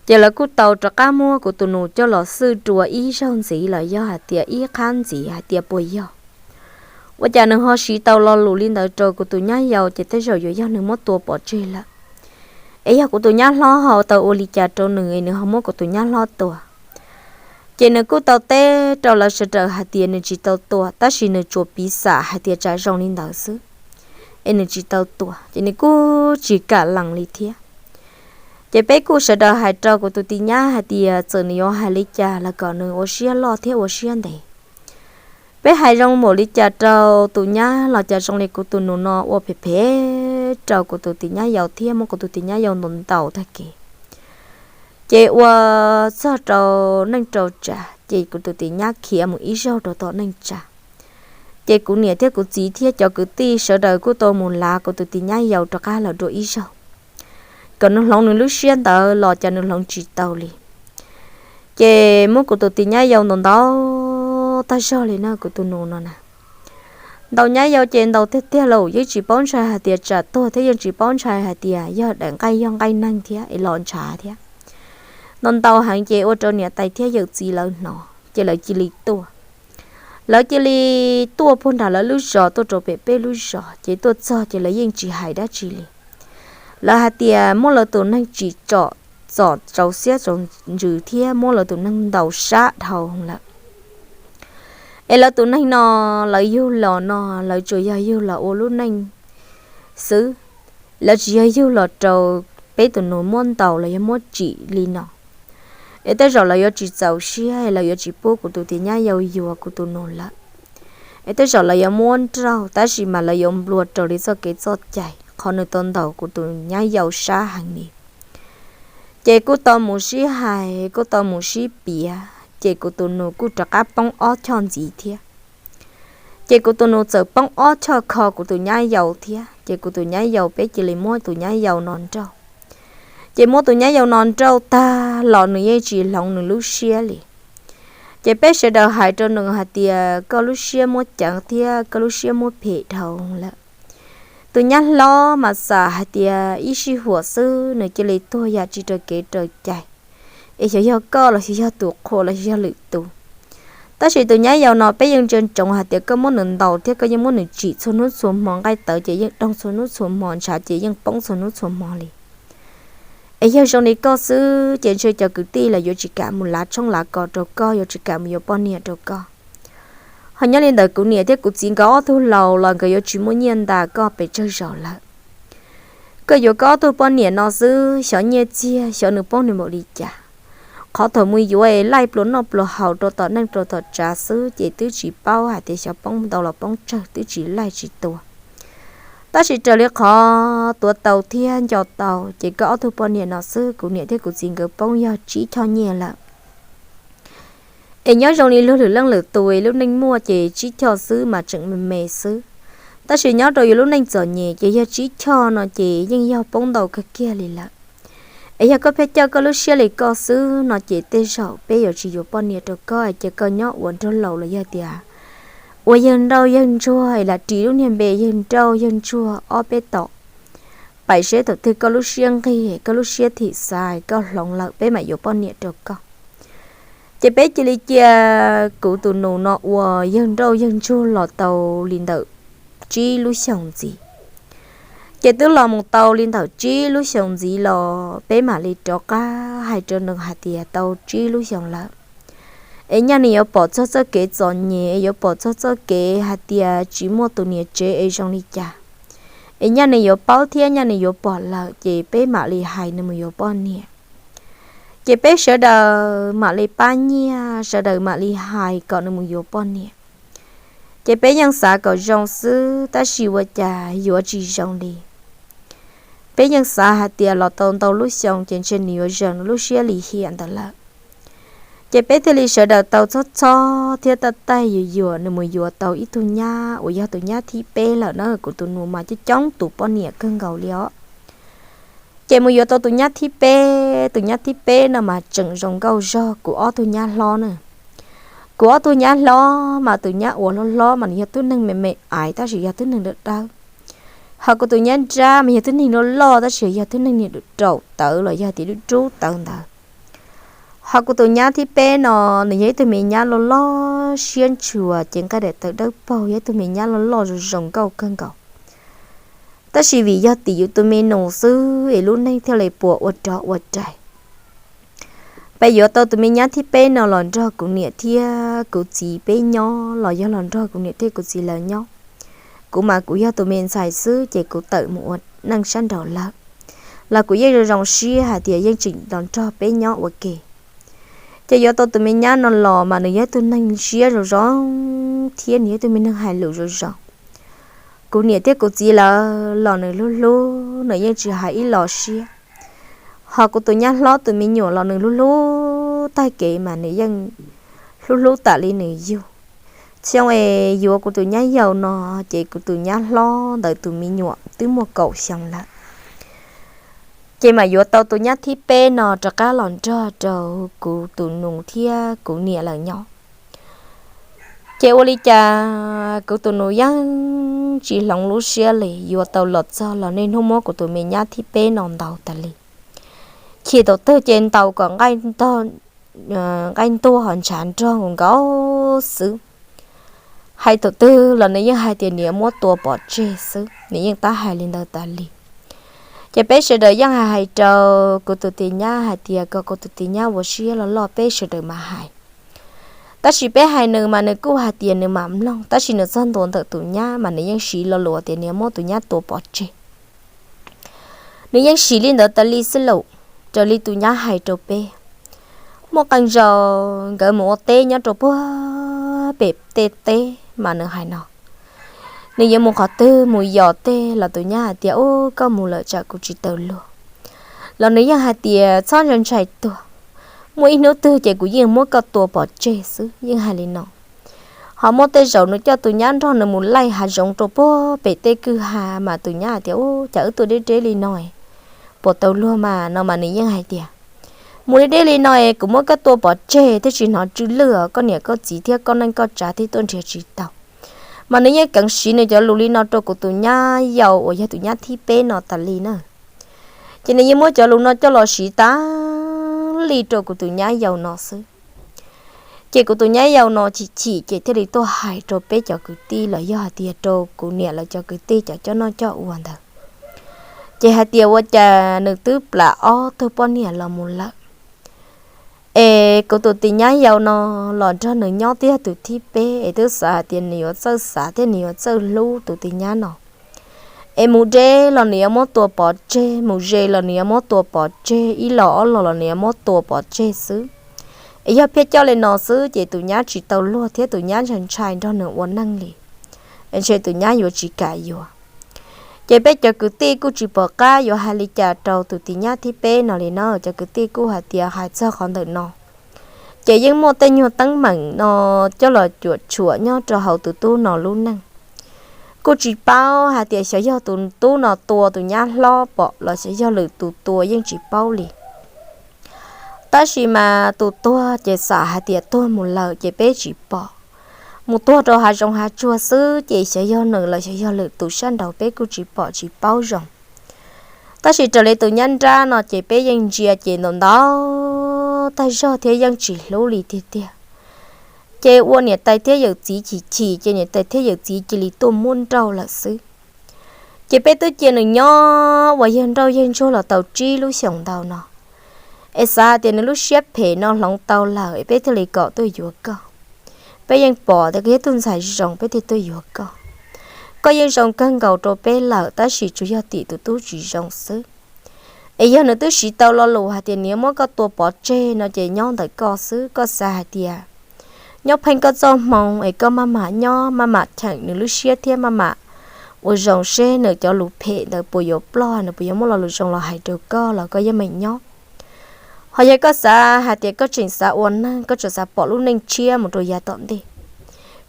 Ces lawv kuj tau rov qab muab kuv tus nus coj los xwj dua ib zaug ntxiv los yog hais tias ib qhab ntxiv hais tias puas yog. Ua cas nws ho siv tau lo lus li ntawd rau kuv tus nyab yau, ces tej zaum yuav yog nws muab tua pov tseg lawm. Es yog kuv tus nyab hlob ho tau ua li cas rau nws es nws ho muab kuv tus nyab hlob tua. Ces nws kuj tau teb rau lawv sawv daws hais tias nws tsis tau tua, tab sis nws tsuas piv xam hais tias tsam zoo li ntawd xwb, es nws tsis tau tua, ces nws kuj tsis kam lees li thiab. Ces peb kuj sawv daws hais rau kuv tus tis nyab hais tias txawm nws yuav hais li cas los kom nws ua siab loj thiab ua siab ntev. Peb hais zoo npaum li cas rau tus nyab los cas zoo li kuv tus nus no ua phem phem rau kuv tus tis nyab yau thiab muab kuv tus tis nyab yau ntaus ntaus tag kev. Ces ua txog rau neej rau tsav ces kuv tus tis nyab khiav mus ib zaug rau tom neej tsa. Ces kuv niam thiab kuv txiv thiab cov kwv tij sawv daws kuj tau mus lav kuv tus tis nyab yau rov qab los dua ib zaug, kom nws hloov nws lub siab ntawd los cas nws hloov tsis tau li. Ces muab kuv tus tis nyab yau ntaus ntaus tag zog li na kuv tus nus no na. Ntaus nyab yau ces ntaus tiag tiag lauj, yeej tsis paub ntshai hais tias tsam tuag thiab yeej tsis paub ntshai hais tias yog daim nqaij yog nqaij neeg thiab es los ntshav thiab. Ntaus ntaus heev ces ua rau niam tais thiab yawm txiv lawv hnov ces lawv cia li tuaj. Lawv cia li tuaj puag nram lawv lub zos tuaj rau pem peb lub zos, ces tuaj txog ces lawv yeej tsis hais dab tsi li. Lawv hais tias muab lawv tus neeg tsim txom txaus siab txaus ntsws thiab muab lawv tus neeg ntaus sab dhau lawm. Es lawv tus neeg no, lawv yug los no, lawv tsuas yog yug los ua lub neej xwb. Lawv tsis yog yug los rau peb tus nus muab ntaus los yog muab tsim li no. Es tej zaum lawv yuav tsis txaus siab, lawv yuav tsis pub kuv tus tis nyab yau yuav kuv tus nus lawm. Es tej zaum lawv yuav muab nrauj, tab sis mas lawv yuav nplua raws li txoj kev txoj cai qhov nws tau ntaus kuv tus nyab yau sab heev li. Ces kuj tau mus sib hais, kuj tau mus sib piav, ces kuv tus nus kuj rov qab poob ob choj ntxiv thiab. Ces kuv tus nus txawm poob ob choj kho kuv tus nyab yau thiab, ces kuv tus nyab yau, peb cia li muab tus nyab yau no nrauj. Ces muab tus nyab yau no nrauj tag los nws yeej tsis hloov nws lub siab li. Ces peb sawv daws hais rau nws hais tias koj lub siab muab ceev thiab koj lub siab muab phem dhau lawm. Tus nyab hlob mas xam hais tias ib sij huam xwb nws cia li tuag yam tsis raws kev raws cai, es xyov yog koj los xyov yog tus qhua los xyov yog lwm tus. Tab sis tus nyab yau no peb yeej ntsia ntsoov hais tias koj muab nws ntaus thiab koj yeej muab nws tsim txhua hnub txhua hmo, nqaij tawv ces yeej doog txhua hnub txhua hmo, ntshav ces yeej poob txhua hnub txhua hmo li. Es yog zoo li koj xwb ces ntshe cov kwv tij los yuav tsis kam mus lav tshoob lav kos rau koj, yuav tsis kam mus yuav poj niam rau koj. Ho nyob li ntawd kuv niam thiab kuv txiv nkawd ob tug laus los nkawd yuav tsis muaj nyiaj ntas koj pes tsawg zaus lawm. Koj yuav koj ob tug poj niam no xwb, xyov nyiaj txiag xyov nws poob nws npaum li cas. Qhov thaum mus yuav es laij pluas noj pluas haus rau tom neej rau tom tsav xwb ces twb tsis paub hais tias xyov poob ntau los poob tsawg, twb tsis laij tsis tua. Tab sis raws li qhov tuav tau thiab nco tau ces koj ob tug poj niam no xwb kuv niam thiab kuv txiv nkawd poob yog tsib choj nyiaj lawm. Es nyob zoo li luag lwm leej lwm tus lub neej muaj ces tsib choj xwb mas tseem me me xwb. Tab sis nyob rau yus lub neej txom nyem ces yog tsib choj no ces yeej yog poob ntau kawg kiag li lawm. Es yog koj pheej coj koj lub siab li koj xwb no ces tej zaum peb yuav tsis yuav poj niam rau koj, ces koj nyob ua nraug laus los yog tias ua yawg nrauj yawg ntsuag es lam ris lub niag npe yawg nrauj yawg ntsuag ob peb tom, pais seb thaum twg koj lub siab nqig, koj lub siab thim xav, koj hloov lawm peb mam yuav poj niam rau koj. Ces peb cia li cia kuv tus nus no ua yawg nrauj yawg ntsuag los tau li ntawm tsib lub xyoos ntxiv. Ces twb los mus tau li ntawm tsib lub xyoos ntxiv los peb mam li rov qab hais rau nws hais tias tau tsib lub xyoos lawm, es nyaj nws yuav pom txog txoj kev txom nyem, es yuav pom txog txoj kev hais tias tsis muaj tus niam tsev es zoo li cas, es nyaj nws yuav paub thiab nyaj nws yuav pom lawm ces peb mam li hais nws mus yuav poj niam. Ces peb sawv daws mam li pab nyiaj, sawv daws mam li hais kom nws mus yuav poj niam. Ces peb yeej xav kom zoo xwb tab sis ua cas yuav tsis zoo li. Peb yeej xav hais tias los tau ntau lub xyoo ces ntshe nws yuav zeem lub siab lim hiam ntawd lawm. Ces peb thiaj li sawv daws tau txhob txhob thiab taj taij yuam yuam nws mus yuav tau ib tug nyab uas yog tus nyab thib peb lawm na. Kuv tus nus mas coob coob tus poj niam kawg nkaus li os. Ces mus yuav tau tus nyab thib peb, tus nyab thib peb no mas tseem zoo nkauj zog kuv ob tug nyab hlob na. Kuv ob tug nyab hlob mas tus nyab uas hlob hlob mas nws yog tib neeg me me aiv tab sis yog tib neeg dawb dawb. Ho kuv tus nyab nrab mas yog tib neeg loj loj tab sis yog tib neeg niag raum tawv los yog tias dub dub tawv ntawd. Ho kuv tus nyab thib peb no, nws yog ib tug me nyab loj loj siab ntshua ces nqaij daim tawv dawb paug, yog ib tug me nyab loj loj zoo zoo nkauj kawg nkaus. Tab sis vim yog tim yus tus me nus xwb es lub neej thiaj li puas ua rov ua rais. Peb yuav tau tus me nyab thib peb no los nrog kuv niam thiab kuv txiv peb nyob los yog los nrog kuv niam thiab kuv txiv lawv nyob. Kuv mas kuv yog tus me ntxhais xwb ces kuv tawm mus ua neej sab nraud lawm, los kuv yeej zoo zoo siab hais tias yeej tseem los nrog peb nyob ua ke. Ces yuav tau tus me nyab no los mas nws yog ib tug neeg siab zoo zoo thiab nws yog ib tug me neeg hais lus zoo zoo. Kuv niam thiab kuv txiv lawv los nws hlub hlub, nws yeej tsis hais ib los siab. Ho kuv tus nyab hlob tus me nyuam los nws hlub hlub tag kev mas nws yeej hlub hlub tas li nws yug. Xyoo es yuav kuv tus nyab yau no ces kuv tus nyab hlob ntawd tus me nyuam twb muaj kaum xyoo lawm. Ces mam yuav tau tus nyab thib peb no rov qab los nrog rau kuv tus nus thiab kuv niam lawv nyob. Ces ua li cas kuv tus nus yeej tsis hloov lub siab li, yuav tau los txog los niaj hnub muab kuv tus me nyab thib peb no ntaus tas li. Chim thaum twg ces ntaus kom nqaij ntuag ho ntshav nrog nkaus nkaus xwb. Hais thaum twg los nws yeej hais tias nws yuav muab tua pov tseg xwb, nws yeej tab hais li ntawd tas li. Ces peb sawv daws yeej hais hais rau kuv tus tis nyab hais tias kom kuv tus tis nyab ua siab loj loj, peb sawv daws mam hais. Tab sis peb hais nws mas nws kuj hais tias nws mam mloog, tab sis nws txog ntua ntawm tus nyab mas nws yeej siv lo lus tias nws yuav muab tus nyab tua pov tseg. Nws yeej siv li ntawd tas li xwb lauj, raws li tus nyab hais rau peb. Muaj qee zaus nkawd mus ua teb nyob rau puag pem tej teb mas nws hais no, nws yuav mus qhov twg mus yos tej los tus nyab hais tias, Ub, koj mus lawm tsam kuv tsis tau luag. Los nws yeej hais tias, Txhob ntshai ntshai tuag, muaj ib hnub twg ces kuv yeej muab koj tua pov tseg xwb, yeej hais li no. Ho muaj tej zaum nws coj tus nyab nrog nws mus laij hav zoov rau puag pem tej kwj ha mas tus nyab hais tias, Ub, cas wb tuaj deb deb li no, puas tau luag mas? No mas nws yeej hais tias, Mus deb deb li no es kuv muab koj tua pov tseg thiab tsis hnov tsw lwj, koj niam koj txiv thiab koj neej koj tsav thiaj tuaj nrhiav tsis tau. Mas nws yeej keev siv nws cov lus li no rau kuv tus nyab yau uas yog tus nyab thib peb no tas li na. Ces nws yeej muab cov lus no coj los siv tas li rau kuv tus nyab yau no xwb. Ces kuv tus nyab yau no chim chim ces thiaj li tuaj hais rau peb cov kwv tij los yog hais tias rau kuv niam lawv cov kwv tij cov coj noj coj ua ntawd. Ces hais tias ua cas nws twb plam ob tug poj niam los mus lawm, es kuv tus tis nyab yau no los nrog nws nyob twb yog tus thib peb es twb xav hais tias nws yuav txawj xav thiab nws yuav txawj hlub tus tis nyab no. Es mus deb los nws yuav muab tua pov tseg, mus ze los nws yuav muab tua pov tseg, ib los ob los los nws yuav muab tua pov tseg xwb. Es yog pheej coj li no xwb ces tus nyab tsis tau luag thiab tus nyab ntshai ntshai nrog nws ua neej li, es ntshe tus nyab yuav tsis kam yuav. Ces peb cov kwv tij kuj tsis pom qab yuav hais li cas rau tus tis nyab thib peb no li na, cov kwv tij kuj hais tias hais txog qhov ntawm no ces yeej muaj tej nyuag teeb meem no coj los cuam tshuam nyob rau hauv tus tub no lub neej. Kuj tsis paub hais tias xyov yog tus tub no tua tus nyab hlob pom los xyov yog lwm tus tua yeej tsis paub li. Tab sis mas tus tuag ces xam hais tias tuag mus lawm ces peb tsis pom, mus tuag rau hav zoov hav tsuag xwb ces xyov yog nws los xyov yog lwm tus sab nraud peb kuj tsis pom tsis paub zoo. Tab sis raws li tus nyab nrab no ces peb yeej ntsia ces ntau ntau tag zog thiab yeej tsis hlub li tiag tiag. Ces ua niam tais thiab yawm txiv chim chim ces niam tais thiab yawm txiv cia li tuaj muab nrauj lawm xwb. Ces peb twb cia nws nyob uas yawg nrauj yawg ntsuag los tau tsib lub xyoos ntau no, es xav hais tias nws lub siab phem no hloov tau lawm es peb thiaj li kom tuaj yuav koj. Peb yeej pom tias koj yog tug ntxhais zoo peb thiaj tuaj yuav koj. Koj yeej zoo kawg nkaus rau peb lawm tab sis tsuas yog tim tus tub tsis zoo xwb. Es yog nws twb siv tau lo lus hais tias nws yuav muab koj tua pov tseg no ces nyob ntawm koj xwb, koj xav hais tias nyob pheej koj txoj hmoo es koj maj mam nyob maj mam cheem nws lub siab thiab maj mam ua zoo seb nws cov lus phem ntawd puas yuav ploj, nws puas yuav muaj lo lus zoo los hais rau koj los koj yeej meem nyob. Ho yog koj xav hais tias koj tseem xav ua neeg, koj tseem xav pom lub neej tshiab mus rau yav tom ntej,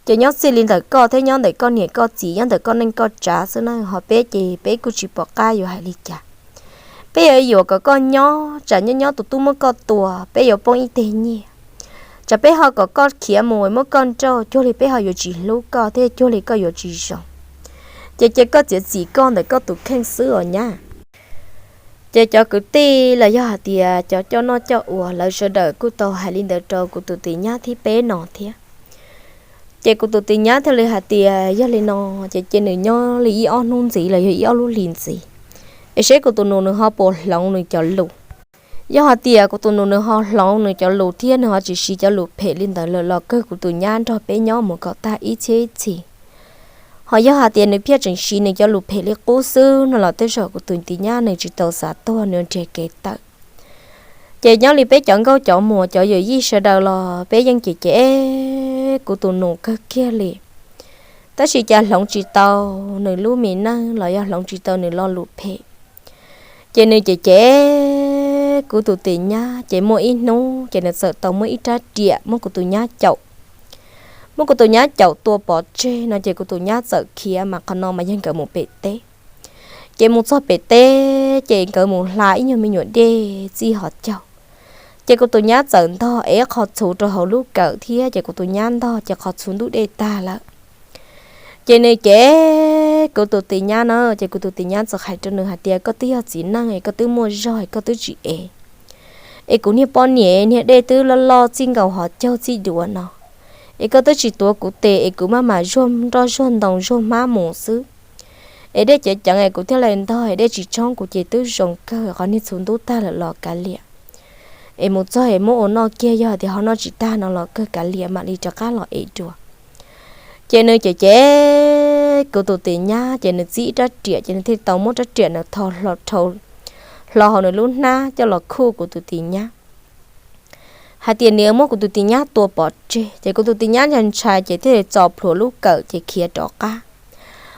ces nyob txij li ntawm koj thiab nyob ntawm koj niam koj txiv, nyob ntawm koj neej koj tsav xwb na, ho peb ces peb kuj tsis pom qab yuav hais li cas. Peb yuav yuam kom koj nyob, tsam nyob nyob tus tub muab koj tua peb yuav poob ib teg nyiaj. Tsam peb ho kom koj khiav mus muab koj nrauj cuag li peb ho yuav tsis hlub koj thiab cuag li koj yuav tsis zoo. Ces cia koj txiav txim koj ntawm koj tus kheej xwb os nyab. Ces cov kwv tij los yog hais tias cov coj noj coj ua lawv sawv daws kuj tau hais li ntawd rau kuv tus tis nyab thib peb no thiab. Ces kuv tus tis nyab thiaj li hais tias yog li no ces cia nws nyob li ib ob hnub ntxiv los yog ib ob lub hlis ntxiv, es seb kuv tus nus nws ho puas hloov nws cov lus. Yog hais tias kuv tus nus nws ho hloov nws cov lus thiab nws ho tsis siv cov lus phem li ntawd lawm los kawg kuv tus nyab nrog peb nyob mus kom tag ib txhiab ib txhis. Ho yog hais tias nws pheej tseem siv nws cov lus phem li qub xwb no los tej zaum kuv tus tis nyab nws tsis tau xav tuag, nws nrhiav kev tawm. Ces nyob li peb cov nkauj cov muam cov yawm yij sawv daws los peb yeej cem cem kuv tus nus kawg kiag li, tab sis cas hloov tsis tau nws lub me neej los yog hloov tsis tau nws lo lus phem. Ces nws cem cem kuv tus tis nyab ces muaj ib hnub ces nws txawm tau muab ib rab riam muab kuv tus nyab caum. Muab kuv tus nyab caum tua pov tseg no ces kuv tus nyab txawm khiav, mas qhov no mas yog nkawd mus pem teb. Ces mus txog pem teb ces nkawd mus hla ib nyuag me nyuam dej txij hov caug. Ces kuv tus nyab txawm ntog es qhov txhuv rau hauv lub kawm thiab ces kuv tus nyab ntog ces qhov txhuv ntub dej tag lawm. Ces nws cem kuv tus tis nyab na, ces kuv tus tis nyab txawm hais rau nws hais tias koj twb yog txiv neej es koj twb muaj zog es koj twb tsis ev, es kuv niag poj niam niag dej twb loj loj txij nkaus hov caug txij duav no, es koj twb tsis tuav kuv tes es kuv maj mam zuag nroj zuag ntoo zuag hmab mus xwb. Es dej ceev ceev es kuv thiaj li ntog, es dej tsis tshoob kuv ces twb zoo kawg, qhov niag txhuv ntub tag lawm los kav liam. Es mus txog es muab ua noj kiag, yog tias ho noj tsis tag no los kawg kav liam mam li rov qab los ev dua. Ces nws cem cem kuv tus tis nyab ces nws txib ib rab riam ces nws thiaj tau muab rab riam ntawd tho hlo hauv nws lub hnab coj los khuj kuv tus tis nyab hais tias nws muab kuv tus tis nyab tua pov tseg. Ces kuv tus tis nyab ntshai ntshai ces thiaj li txo plhuav lub kawm ces khiav rov qab.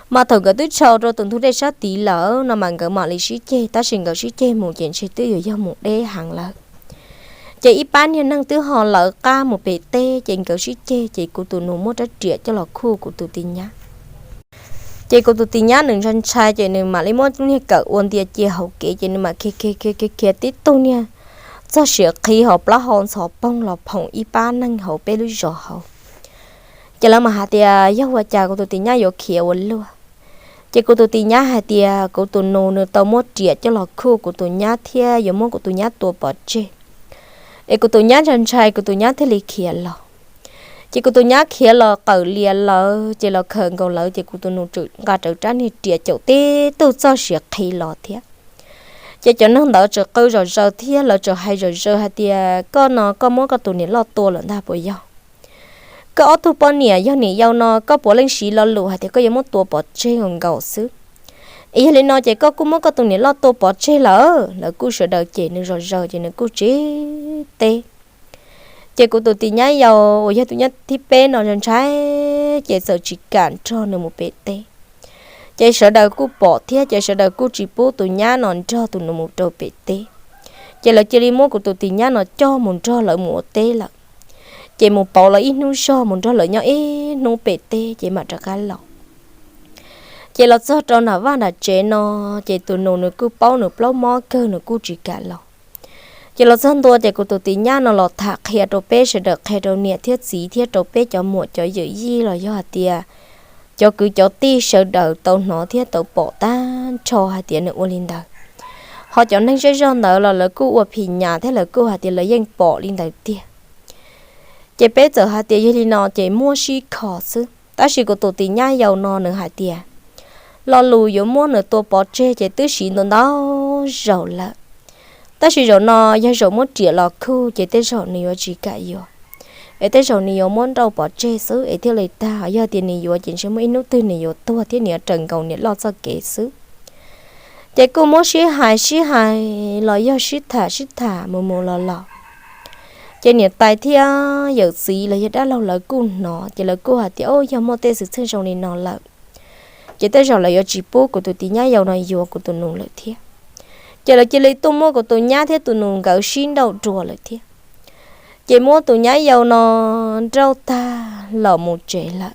Mas thaum nkawd twb tshau rau tus ntug dej sab tid lawm no mas nkawd mam li sib ceg, tab sis nkawd sib ceg mus ces ntshe twb yuav yog mus deb heev lawm. Ces ib pab niag neeg twb ho lawv qab mus pem teb, ces nkawd sib ceg, ces kuv tus nus muab rab riam coj los khuj kuv tus tis nyab. Ces kuv tus tis nyab nws ntshai ntshai, ces nws mam li muab lub niag kawm ua ntia cia hauv kev, ces nws mam khiav khiav khiav khiav khiav tib tug niag txog siav qhi hauv plaub hau ntxhov poog los phoom ib pab neeg hauv peb lub zos hauv. Ces lawv mam hais tias yog ua cas kuv tus tis nyab yuav khiav ua luaj. Ces kuv tus tis nyab hais tias kuv tus nus nws tau muab riam coj los khuj kuv tus nyab thiab yuav muab kuv tus nyab tua pov tseg, es kuv tus nyab ntshai ntshai kuv tus nyab thiaj li khiav los. Ces kuv tus nyab khiav los qawm lias lawv, ces los khawm nkaus lawv, ces kuv tus nus tseem nqa rawv rab niag riam caum tib tug txog siav qhi los thiab. Ces cov neeg ntawd tseem qw zom zaws thiab lawv tseem hais zom zaws hais tias koj no koj muab koj tus niam loj tua lawm ntag puas yog? Koj ob tug poj niam yog niam yau no koj puav leej siv lo lus hais tias koj yuav muab tua pov tseg nkaus nkaus xwb. Es yog li no ces koj kuj muab koj tus niam loj tua pov tseg lawm. Lawv kuj sawv daws cem nws zom zaws ces nws kuj tsis teb. Ces kuv tus tis nyab yau uas yog tus nyab thib peb no ntshai ntshai, ces txawm tsis kam nrog nws mus pem teb. Ces sawv daws kuj pom thiab, ces sawv daws kuj tsis pub tus nyab no nrog tus nus mus rau pem teb. Ces lawv cia li muab kuv tus tis nyab no coj mus nrog lawv mus ua teb lawm. Ces mus pauv lawv ib hnub zog, mus nrog lawv nyob ib hnub pem teb ces mam rov qab los. Ces los txog rau nram vaj nram tsev no, ces tus nus nws kuj paub nws plaub mob kawg, nws kuj tsis kam los. Ces los txog ntua ces kuv tus tis nyab no los tham qhia rau peb sawv daws, qhia rau niam thiab txiv thiab rau peb cov muam cov yawm yij los yog hais tias cov kwv cov tij sawv daws tau hnov thiab tau pom tag nrho hais tias nws ua li ntawd. Ho cov neeg zej zog ntawd los lawv kuj ua phim nyas thiab lawv kuj hais tias lawv yeej pom li ntawd tiag. Ces peb txawm hais tias yog li no ces muab sib kho xwb. Tab sis kuv tus tis nyab yau no nws hais tias lo lus yuav muab nws tua pov tseg ces twb siv ntau ntau zaus lawm. Tab sis zaum no yog zaum muab riam los khuj ces tej zaum nws yuav tsis kam yuav, es tej zaum nws yuav muab nrauj pov tseg xwb es thiaj li tag. Yog tias nws yuav ces ntshe muaj ib hnub twg nws yuav tuag thiab nws yuav raws nkaus niam loj txoj kev xwb. Ces kuj muab sib hais sib hais los yog sib tham sib tham mus mus los los. Ces niam tais thiab yawm txiv los yog dab laug lawv kuj hnov ces lawv kuj hais tias, o, yog muaj tej xwm txheej zoo li no lawm, ces tej zaum lawv yuav tsis pub kuv tus tis nyab yau no yuav kuv tus nus lawm thiab. Ces lawv cia li tuaj muab kuv tus nyab thiab tus nus nkawd sib nrauj dua lawm thiab. Ces muab tus nyab yau no nrauj tag los mus tsev lawm,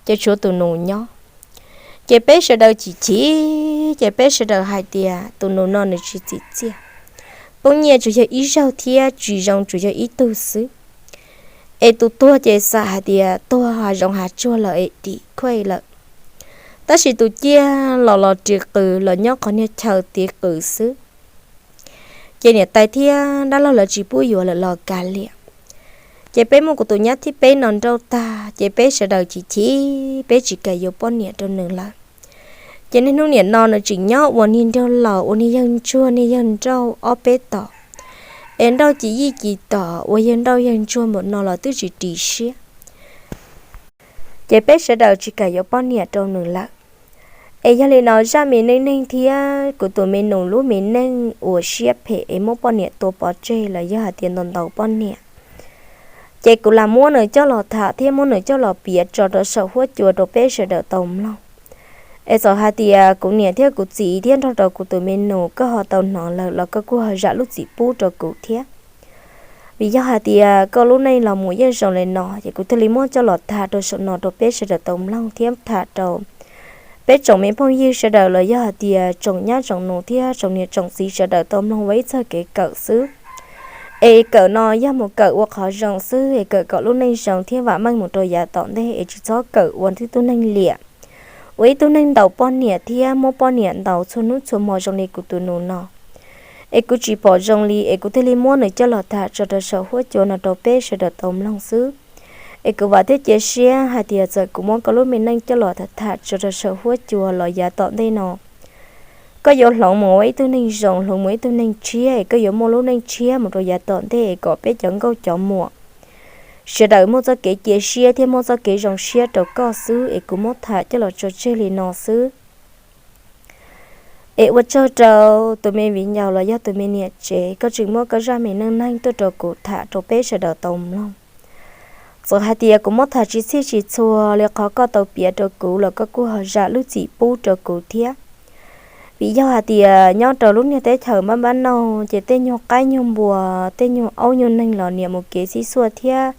ces tshuav tus nus nyob. Ces peb sawv daws chim chim, ces peb sawv daws hais tias tus nus no nws tsis txim txiaj, poob nyiaj tsuas yog ib zaug thiab tsis zoo tsuas yog ib tug xwb. Es tus tuag ces xam hais tias tuag hav zoov hav tsuag lawm es dim khuaj lawm, tab sis tus ciaj los los ris qws los nyob qhov niag chaw tiv qws xwb. Ces niam tais thiab dab laug lawv tsis pub yuav lawm los kav liam. Ces peb muab kuv tus nyab thib peb no nrauj tag ces peb sawv daws chim chim, peb tsis kam yuav poj niam rau nws lawm. Ces niaj hnub niam no nws tseem nyob ua niag nraug laus, ua niag yawg ntsuag niag yawg nrauj ob peb tom, es nrauj ci yij ci tom, ua yawg nrauj yawg ntsuag npaum no los twb tsis ris siab. Ces peb sawv daws tsis kam yuav poj niam rau nws lawm. Es yog li no zaj me neej neeg thiab kuv tus me nus lub me neej uas siab phem es muab poj niam tua pov tseg los yog hais tias ntaus ntaus poj niam, ces kuv lam muab nws coj los tham thiab muab nws coj los piav tso rau saum huab cua rau peb sawv daws tau mloog. Es txawm hais tias kuv niam thiab kuv txiv thiab nrog rau kuv tus me nus koj ho tau hnov lawm los koj kuj ho zam lub txim pub rau kuv thiab. Vim yog hais tias koj lub neej los mus yeej zoo li no ces kuv thiaj li muab coj los tham rau saum no rau peb sawv daws tau mloog thiab tham rau peb tsoom me phooj ywg sawv daws los yog hais tias tsoom nyab tsoom nus thiab tsoom niam tsoom txiv sawv daws tau mloog ua ib txoj kev kawm xwb. Es kawm no yog mus kawm ua qhov zoo xwb, es kawm kom lub neej zoo thiab vam meej mus rau yav tom ntej, es tsis txhob kawm ua ib tug neeg liam, ua ib tug neeg ntaus poj niam thiab muab poj niam ntaus txhua hnub txhua hmo zoo li kuv tus nus no. Es kuv tsis pom zoo li es kuv thiaj li muab nws coj los tham tso rau saum huab cua no rau peb sawv daws tau mloog xwb. Es kuv vam thiab cia siab hais tias txawm kuv muab koj lub me neej coj los tham tham tso rau saum huab cua los yav tom ntej no koj yuav hloov mus ua ib tug neeg zoo, hloov mus ib tug neeg tshiab, es koj yuav muaj lub neej tshiab mus rau yav tom ntej, es kom peb cov nkauj cov muam sawv daws muaj txoj kev cia siab thiab muaj txoj kev zoo siab rau koj xwb, es kuv muab tham coj los tso tseg li no xwb. Es ua tsaug rau tus me viv ncaus los yog tus me niam tsev, koj tseem muab koj zaj me neej neeg tuaj rau kuv tham rau peb sawv daws tau mloog. Txawm hais tias kuv muab tham tsis txhij tsis txhua li qhov koj tau piav rau kuv los koj kuj ho zam lub txim pub rau kuv thiab. Vim yog hais tias nyob rau lub niag teb chaws npab npab noj ces tej nyuag qaib nyuag npua, tej nyuag aub nyuag neeg los niam mus kev xib xuaj thiab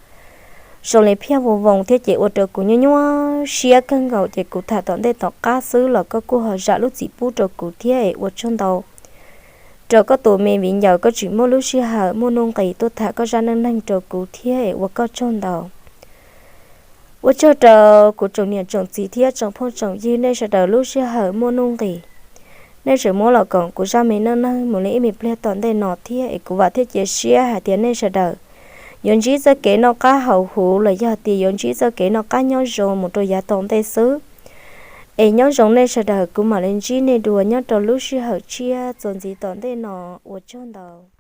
zoo li phiaj voo voos thiab ces ua rau kuv nyuaj nyuaj siab kawg nkaus. Ces kuv tham tom ntej tom qab xwb los koj kuj ho zam lub txim pub rau kuv thiab es ua tsaug ntau rau koj tus me viv ncaus, koj tseem muab lub sij hawm muaj nuj nqis tuaj tham koj zaj neej neeg rau kuv thiab es ua koj tsaug ntau. Ua tsaug rau kuv tsoom niam tsoom txiv thiab tsoom phooj tsoom ywg nej sawv daws lub sij hawm muaj nuj nqis. Nej tseem muab los koom kuv zaj me neej neeg mus li ib me pliag tom ntej no thiab es kuv vam thiab cia siab hais tias nej sawv daws yuav ntsib txoj kev noj qab haus huv los yog tias yuav ntsib txoj kev noj qab nyob zoo mus rau yav tom ntej xwb. Es nyob zoo nej sawv daws, kuv mam li ntsib nej dua nyob rau lub sij hawm tshiab txuas ntxiv tom ntej no. Ua tsaug ntau.